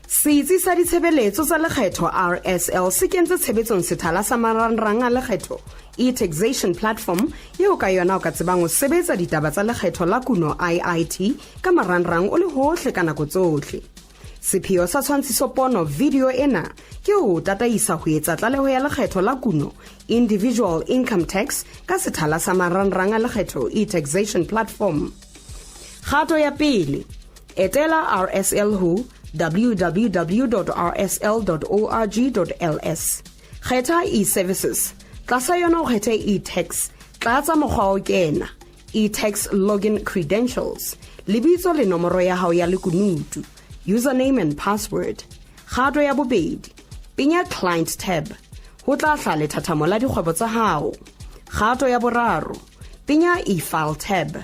Setsi sa Ditshebeletso tsa Lekgetho, RSL, se kentse tshebetsong sethala sa marangrang a lekgetho, e-taxation platform, eo ka yona o ka tsebang ho sebetsa ditaba tsa lekgetho la kuno, IIT, ka marangrang o le hohle ka nako tsohle. Sepheo sa tshwantshisopono, video, ena ke ho o tataisa ho etsa tlaleho ya lekgetho la kuno, individual income tax, ka sethala sa marangrang a lekgetho, e-taxation platform. Kgato ya pele: etela RSL ho www.rsl.org.ls. Kgetha e-services, tlasa yona o kgethe e-tax. Tlatsa mokgwa o kena, e-tax login credentials, lebitso le nomoro ya hao ya lekunutu, username and password. Kgato ya bobedi: penya client tab, ho tla hla lethathamo la dikgwebo tsa hao. Kgato ya boraro: penya e-file tab,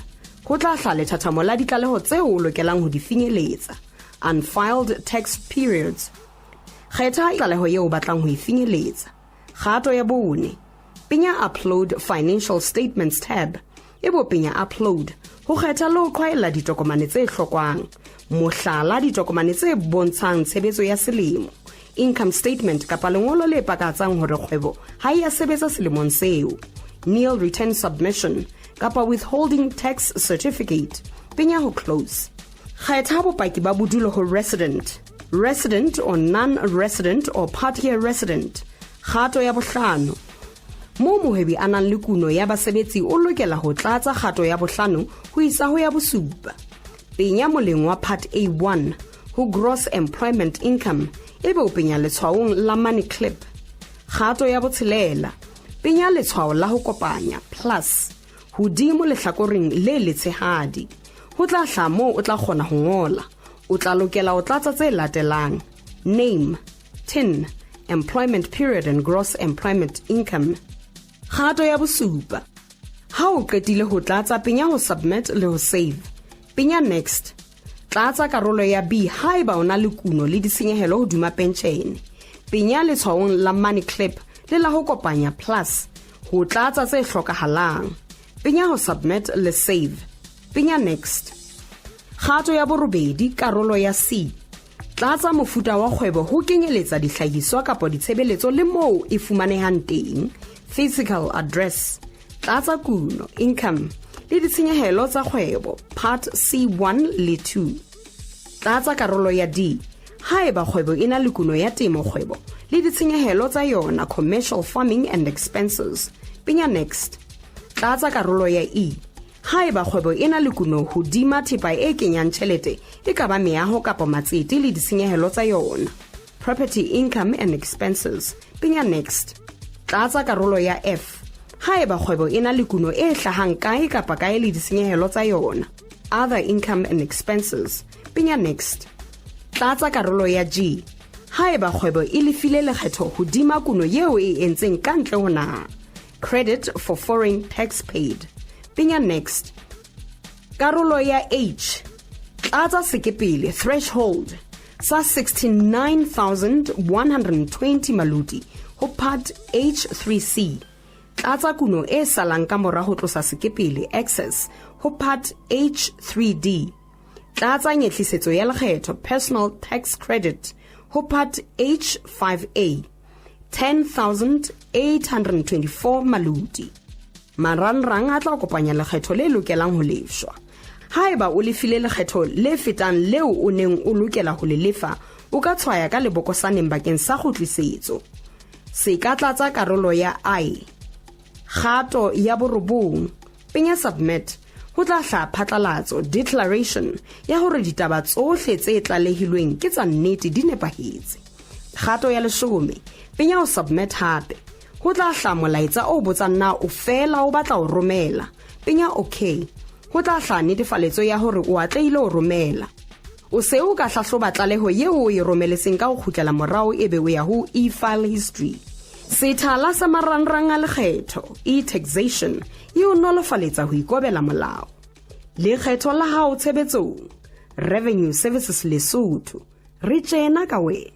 ho tla hla lethathamo la ditlaleho tseo o lokelang ho di finyeletsa, unfiled tax periods. Kgetha tlaleho eo o batlang ho e finyeletsa. Kgato ya bone: penya upload financial statements tab, e bo penya upload ho kgetha le ho qhwaella ditokomane tse hlokwang, mohlala, ditokomane tse bontshang tshebetso ya selemo, income statement, kapa lengolo le pakatsang hore kgwebo ha e ya sebetsa selemong seo, nil return submission kapa withholding tax certificate. Penya ho close. Kgetha bopaki ba bodulo ho resident, resident or non-resident or part year resident. Kgato ya bohlano: moo mohwebi a nang le kuno ya basebetsi, o lokela ho tlatsa kgato ya bohlano ho isa ho ya bosupa. Penya moleng wa part A1 ho gross employment income, ebe o penya letshwaong la money clip. Kgato ya botshelela: penya letshwao la ho kopanya, plus, hodimo lehlakoreng le letshehadi. Ho tla hla moo o tla kgona ho ngola. O tla lokela ho tlatsa tse latelang: name, TIN, employment period and gross employment income. Kgato ya bosupa: ha o qetile ho tlatsa, penya ho submit le ho save. Penya next. Tlatsa karolo ya B haeba o na le kuno le ditshenyehelo hodima pentjhene. Penya letshwaong la money clip le la ho kopanya, plus, ho tlatsa tse hlokahalang. Penya ho submit le save. Penya next. Kgato ya borobedi, karolo ya C: tlatsa mofuta wa kgwebo ho kenyeletsa dihlahiswa kapa ditshebeletso le moo e fumanehang teng, physical address. Tlatsa kuno, income, le ditshenyehelo tsa kgwebo, part C1 le 2. Tlatsa karolo ya D haeba kgwebo e na le kuno ya temo kgwebo le ditshenyehelo tsa yona, commercial farming and expenses. Penya next. Tlatsa karolo ya E haeba kgwebo e na le kuno hodima thepa e kenyang tjhelete, e ka ba meaho kapa matsete, le ditshenyehelo tsa yona, property income and expenses. Penya next. Tlatsa karolo ya F haeba kgwebo e na le kuno e hlahang kae kapa kae le ditshenyehelo tsa yona, other income and expenses. Penya next. Tlatsa karolo ya G haeba kgwebo e lefile lekgetho hodima kuno yeo e entseng ka ntle ho naha, credit for foreign tax paid. Penya next. Karolo ya H: tlatsa sekepele, threshold, sa 69,120 maloti ho part H3C. Tlatsa kuno e salang ka mora ho tlosa sekepele, excess, ho part H3D. Tlatsa nyehlisetso ya lekgetho, personal tax credit, ho part H5A, 10,824 maloti. Marangrang a tla kopanya lekgetho le lokelang ho lefshwa. Haeba o lefile lekgetho le fetang leo o neng o lokela ho le lefa, o ka tshwaya ka lebokosaneng bakeng sa kgutlisetso. Se ka tlatsa karolo ya I. Kgato ya borobong: penya submit. Ho tla hla phatlalatso, declaration, ya hore ditaba tsohle tse tlalehilweng ke tsa nnete, di nepahetse. Kgato ya leshome: penya ho submit hape. Ho tla hla molaetsa o botsang na o fela o batla ho romela. Penya okay. Ho tla hla netefaletso ya hore o atlehile ho romela. O se o ka hlahloba tlaleho eo o e romeletseng ka ho kgutlela morao, ebe o ya ho e-file history. Sethala sa marangrang a lekgetho, e-taxation, e o nolofaletsa ho ikobela molao. Lekgetho la hao tshebetsong. Revenue Services Lesotho, re tjena ka wena.